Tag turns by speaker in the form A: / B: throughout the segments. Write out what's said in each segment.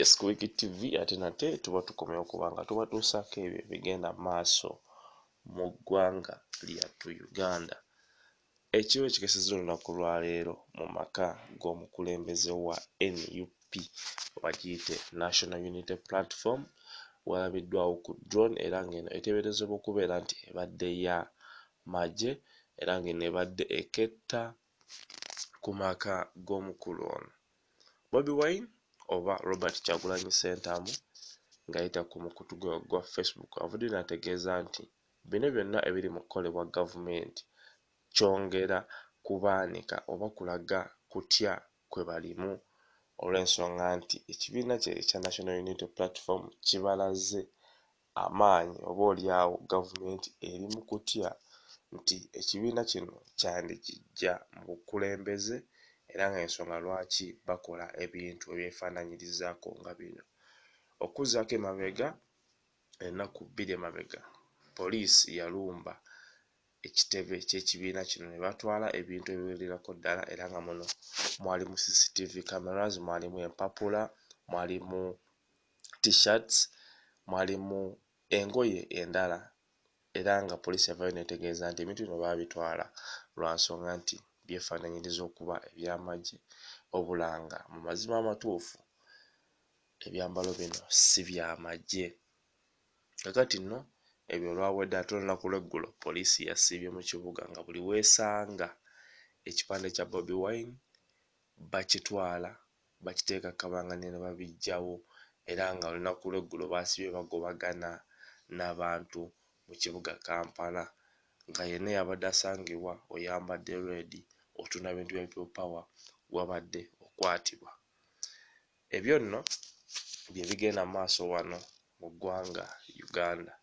A: Yes, ku Wiki TV ate nate tuba tukomyewo okuba nga tubatuusaako ebyo ebigenda mu maaso mu ggwanga lyattu Uganda. Ekiro ekikesezza olunaku lwaleero mu maka g'omukulembeze wa NUP oba giyite National Unity Platform walabiddwawo ku drone era ng'eno eteeberezebwa okubeera nti ebadde ya magye era ng'eno ebadde eketta ku maka g'omukulu ono. Bobi Wine oba Robert Kyagulanyi Ssentamu ng'ayita ku mukutu gwe ogwa Facebook avuddeyo n'ategeeza nti bino byonna ebiri mu kukolebwa gavumenti kyongera kubaanika oba kulaga kutya kwe balimu olw'ensonga nti ekibiina kye ekya National Unity Platform kibalaze amaanyi oba olyawo gavumenti eri mu kutya nti ekibiina kino kyandikiggya mu bukulembeze era nga y'ensonga lwaki bakola ebintu ebyefaanaanyirizaako nga bino. Okuzzaako emabega, ennaku bbiri emabega, poliisi yalumba ekitebe ky'ekibiina kino ne batwala ebintu ebiwererako ddala era nga muno mwalimu CCTV cameras, mwalimu empapula, mwalimu T-shirts, mwalimu engoye endala era nga poliisi yavaayo n'etegeeza nti ebintu bino baabitwala lwa nsonga nti byefaanaanyiriza okuba eby'amagye wabula nga mu mazima amatuufu ebyambalo bino si bya magye. Kaakati nno ebyo olwawedde ate olunaku lw'eggulo poliisi yasiibye mu kibuga nga buli w'esanga ekipande kya Bobi Wine bakitwala bakiteeka kabangali ne babiggyawo era nga olunaku lw'eggulo baasibye bagobagana n'abantu mu kibuga Kampala nga yenna eyabadde asangibwa oyambadde red, otunda bintu bya People Power wabadde okwatibwa. Ebyo nno bye bigenda mu maaso wano mu ggwanga Uganda.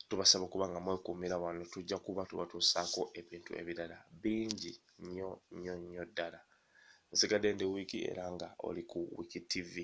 A: Tubasaba okuba nga mwekuumira wano tujja kuba tubatuusaako ebintu ebirala bingi nnyo nnyo nnyo ddala. Nsigadde ndi Wiki era nga oli ku Wiki TV.